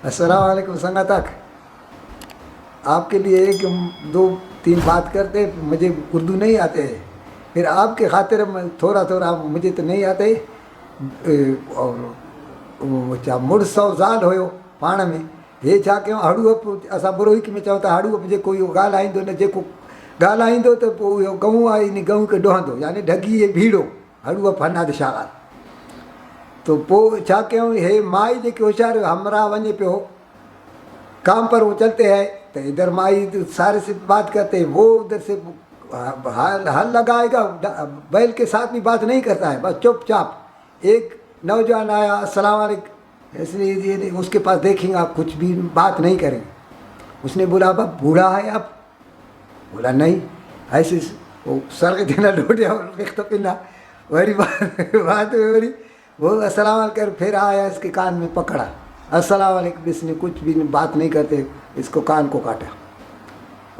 السلام علیکم سنگتک آپ کے لیے ایک دو تین بات کرتے مجھے اردو نہیں آتے ہے پھر آپ کے خاطر میں تھوڑا تھوڑا مجھے تو نہیں آتے اور ڇا مڙس ۽ زال هيو پاڻ ۾ هي ڇا ڪيو هڙوپ اسان بروهي ۾ چئون ٿا هڙوپ جيڪو اهو ڳالهائيندو نه جيڪو ڳالهائيندو ته پوء اهو گئون آهي ان گئون کي ڏوهندو يعني ڍڳي ڀيڙو هڙوپ هناد شاغال تو پوء ڇا ڪيو هي مائي جيڪي هوشيار همراهه وڃي پيو کام پر وہ چلتے هي ته ادھر مائي ساري سي بات کرتے وہ ادھر سے ہل لگائے گا بیل کے ساتھ بھی بات نہیں کرتا ہے بس چپ چاپ ایک نوجوان آیا السلام علیکم اس نے اس کے پاس دیکھیں گا کچھ بھی بات نہیں کریں اس نے بولا اب بوڑھا ہے اب بولا نہیں ایسے وہ سر دینا ڈوڈیا پنا وری بات وری وہ السلام علیکم پھر آیا اس کے کان میں پکڑا السلام علیکم اس نے کچھ بھی بات نہیں کرتے اس کو کان کو کاٹا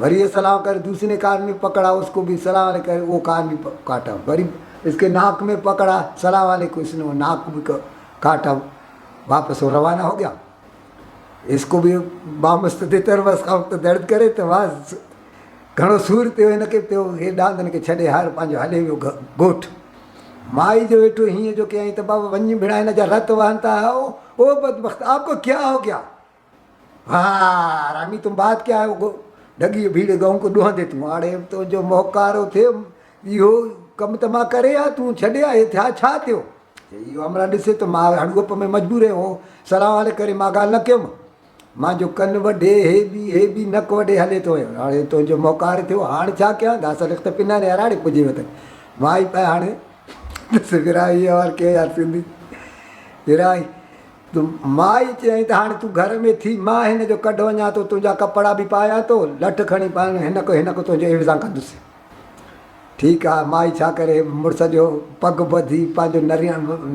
وری السلام کر دوسرے نے کان میں پکڑا اس کو بھی سلام علیکم وہ کان بھی کاٹا وری اس کے ناک میں پکڑا سلام علیکم اس نے وہ ناک بھی کاٹا واپس وہ روانہ ہو گیا اس کو به بامست تر بس کان ته درد ڪري ته واس گهڻو سور پيو هن کي پيو هي ڏاند هن کي ڇڏي هار پنهنجو هلي ويو ڳوٺ مائي جو ويٺو هيئن جو ڪيائين ته بابا وڃ ڀيڻا هن جا رت وهن ٿا او او بدبخت آپ کو ڪيا هو گيا ها رامي تم بات ڪيا هو ڍڳي ڀيڙ گئون کو ڏوهندي تون آڙي تنهنجو موڪارو ٿيو اهو ڪم ته مان ڪري آ تون ڇڏي آ هي ٿيا ڇا ٿيو چي اهو همراهه ڏسي ته مان هڙگپ ۾ مجبور هو سلام عليڪ ڪري مان ڳالهه نه ڪيم مان جو ڪن وڍي هي بي هي بي نڪ وڍي هلي ٿو ويو هاڻي تنهنجو موڪار ٿيو هاڻ ڇا ڪيان داس لک ته پنا ري هراڙي پڄي وتن مان ئي پئي هاڻي ڏس ورائي اور ڪي يار سنڌي ورائي تو مائي چيائين ته هاڻي تون گهر ۾ ٿي مان هن جو ڪڍ وڃان ٿو تنهنجا ڪپڙا به پايان ٿو لٺ کڻي پاڻ هن کو هن کو تنهنجو عوضان ڪندس ٺيڪ آ، مائي ڇا ڪري، مڙس جو پڳ ٻڌي پنهنجو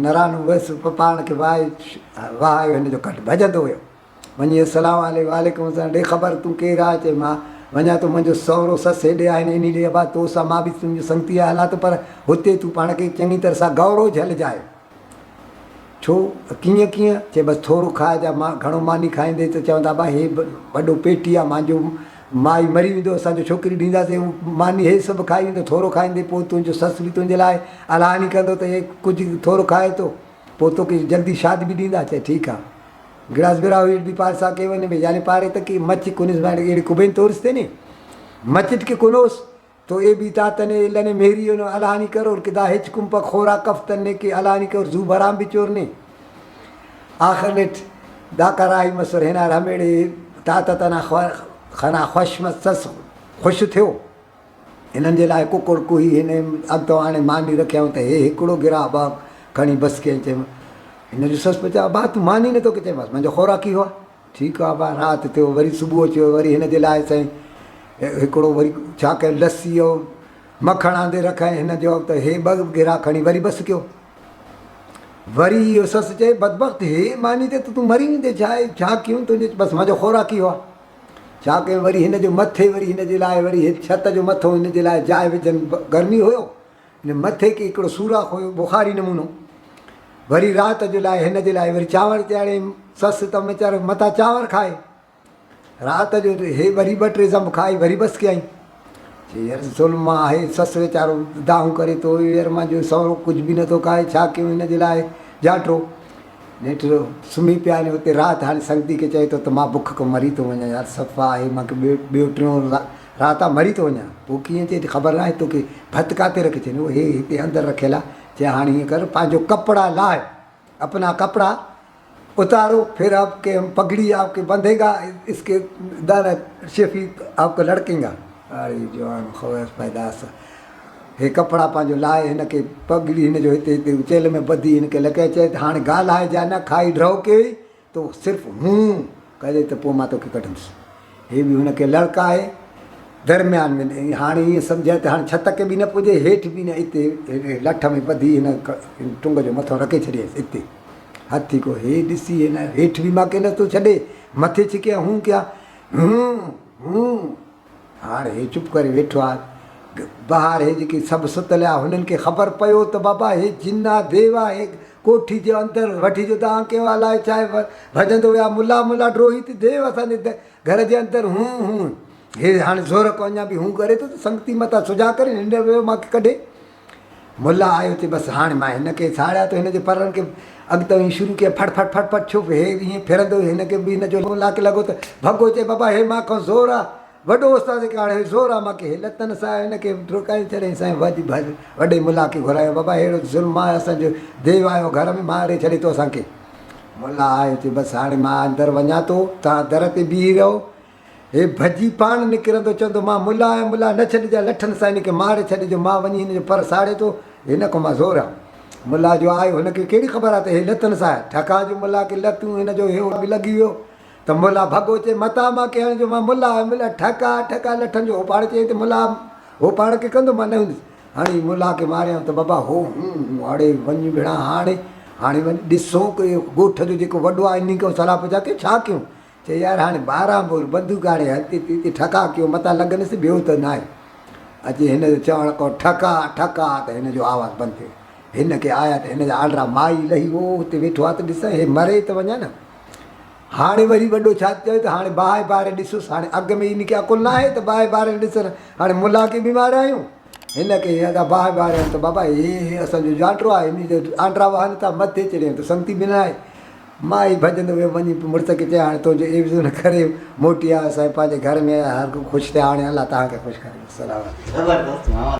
نرانو ويس پاڻ کي وهايو هن جو ڪڍ ڀڄندو ويو. وڃي السلام عليڪم وعليڪم السلام ڏي خبر تون ڪير آ؟ چي مان وڃان ٿو منهنجو سهرو سس هيڏي آهن انهي ڏي ابا تو سان مان به تنهنجو سنگتي آهيان هلان ٿو پر هتي تون پاڻ کي چڱي طرح سان گهورو جهلجانء. ڇو؟ ڪيئن ڪيئن؟ چي بس ٿورو کائجان، مان گهڻو ماني کائينديس ته چوندا ابا هي وڏو پيٽي آ مانجو مائي مري ويندو اسان جو ڇوڪري ڏينداسين هو ماني هي سڀ کائي ويندو ٿورو کائيندي پوء تنهنجو سس به تنهنجي لاء الاهاني ڪندو ته هي ڪجهه ٿورو کائي ٿو پوء توکي جلدي شادي به ڏيندا چي ٺيڪ آ گلاس برا هئي به پارسا ڪي وڃي يعني پاري ته ڪي مچ ڪونس اهڙي ڪبين تورس تي ني مچٽ ڪي ڪونوس تو اي بي تا تني الني ميري انو الاهاني ڪرور ڪي دا هچ ڪم پڪ خورا ڪف تني ڪي الاهاني ڪور زو برام به چور ني آخر نيٺ دا ڪراهي مسر هنا رميڙي تا تا تنا خنا خوش مسس خوش ٿيو هنن جي لاء ڪڪڙ ڪوهي هن اڳتو آڻي ماني رکيائون ته هي هڪڙو گراهه ٻه کڻي بس ڪيائين چيم هن جو سس پچا ابا تون ماني نٿو ڪي چيم بس منهنجو خوراڪي هو ٺيڪ آ ابا رات ٿيو وري صبح ٿيو وري هن جي لاء سائين هڪڙو وري ڇا ڪيو لسي او مکڻ آندي رکائين هن جو ته هي ٻه گرا کڻي وري بس ڪيو وري اهو سس چئي بدبخت هي ماني تي ته تون مري ويندي ڇا آهي ڇا ڪيون تنهنجي بس منهنجو خوراڪي هئا ڇا ڪيون وري هن جو مٿي وري هن جي لاء وري هي ڇت جو مٿو هن جي لاء جاء وجهن گرمي هيو هن مٿي کي هڪڙو سوراخ هيو بخاري نمونو وري رات جو لاء هن جي لاء وري چانور چاڙهيم سس ته ويچارو متان چانور کائي رات جو هي وري ٻه ٽي زنب کائي وري بس ڪيائين چي يار ظلم آهي سس ويچارو دانهون ڪري ٿو يار منهنجو سهرو ڪجهه به نٿو کائي ڇا ڪيون هن جي لاء جاٽو نيٺ سمهي پيا آهن اتي رات هاڻي سنگتي کي چئي ٿو ته مان بک کان مري ٿو وڃان يار صفا آهي مانکي ٻيو ٻيو ٽيون رات آ مري ٿو وڃان پوء ڪيئن چئي خبر ناهي توکي ڀت ڪاتي رکي چئي هي هتي اندر رکيل آ چئي هاڻي هيئن ڪر پنهنجو ڪپڙا لاهه اپنا ڪپڙا اتارو پھر آپ ڪي هم پگڙي آپ ڪي بندھي گا اس ڪي دانا شفي آپ ڪو لڙڪين گا اڙي جوان خوف پيدا سا هي ڪپڙا پنهنجو لاهي هن کي پڳڙي هن جو هتي هتي چيلهه ۾ ٻڌي هن کي لڪائي چئي ته هاڻي ڳالهائجانء نه کائي ڍؤ ڪيئي تو صرف هون ڪجي ته پوء مان توکي ڪڍندس. هي به هن کي لڙڪائي درميان ۾ ڏئي هاڻي ائين سمجهيائين ته هاڻي ڇت کي به نه پڄي هيٺ به نه اتي لٺ ۾ ٻڌي هن ٽنگ جو مٿو رکي ڇڏيائينس اتي هٿي ڪو هي ڏسي هن هيٺ به مان کي نٿو ڇڏي مٿي ڇڪيان هون ڪيان هون هون هاڻ هي چپ ڪري ويٺو آهي. ٻاهر هي جيڪي سڀ ستل هيا هنن کي خبر پيو ته بابا هي جن آ ديو آ هي ڪوٺي جي اندر وٺي جو دانهن ڪيو الائي ڇا آهي ڀڄندو ويا ملا ملا ڊوهي ته ديو اسان جي گهر جي اندر هون هون هي هاڻي زور ڪو اڃا به هون ڪري ٿو ته سنگتي متان سجاڳ ڪري ننڊ ويو مان کي ڪڍي. ملا آيو چي بس هاڻي مان هن کي ساڙيان ٿو هن جي پرن کي اڳ ته شروع ڪيا ڦٽ ڦٽ ڦٽ ڦٽ ڇو هي ائين ڦرندو هن کي به هن جو ملا کي لڳو ته ڀڳو چي بابا هي مان کان زور آ وڏو استاد کي هاڻي زور آ مان کي هي لتن سان هن کي ڊوڪائي ڇڏيائين سائين وڄ ڀڄ وڏي ملا کي گهرايو بابا ههڙو ظلم آ اسان جو ديو آيو گهر ۾ ماري ڇڏي ٿو اسان کي ملا آيو چي بس هاڻي مان اندر وڃان ٿو تان در تي بيهي رهو هي ڀڄي پاڻ نڪرندو چوندو مان ملا آهيان ملا نه ڇڏجان لٺن سان هن کي ماري ڇڏجو مان وڃي هن جو پر ساڙي ٿو هن کان مان زور آهيان. ملا جو آيو هن کي ڪهڙي خبر آهي ته هي لتن سان آهي ٺڪاء جو ملا کي لتون هن جو هيو به لڳي ويو ته ملا ڀڳو چي متان مان کي هڻجو مان ملا آهيان ملا ٺڪاء ٺڪاء لٺن جو هو پاڻ چيائين ته ملا هو پاڻ کي ڪندو مان نه هوندس هڻي ملا کي ماريائون ته بابا هو هون هون اڙي وڃ ڀيڻا هاڻي هاڻي وڃ ڏسو ڳوٺ جو جيڪو وڏو آهي انهي کان صلاح پڇا ڪيون ڇا ڪيون چي يار هاڻي 12 بور بندوق هاڻي هلتي تيتي ٺڪاء ڪيو متان لڳنس ٻيو ته ناهي. اچي هن جو چوڻ ڪو ٺڪاء ٺڪاء ته هن جو آواز بند ٿيو. هن کي آيا ته هن جا آنڊرا مائي لهي وو اتي ويٺو آ ته ڏسان هي مري ته وڃان نه. هاڻي وري وڏو ڇا چيو ته هاڻي باهه ٻاري ڏسوس هاڻي اڳ ۾ هن کي عقل ناهي ته باهه ٻاري ڏسن هاڻي ملا کي به مارايون هن کي ادا باهه ٻاريائون ته بابا هي هي اسان جو جانٽرو آهي هن جا آنڊرا وهن ٿا مٿي چڙهيائون ته سنگتي به ناهي. مائي ڀڄندو ويو وڃي مڙس کي چيائين هاڻي تنهنجو عيوض نه ڪري موٽي آيس ۽ پنهنجي گهر ۾ آيا هر ڪو خوش ٿيا هاڻي الله توهان کي خوش ڪري سلام. زبردست ماما.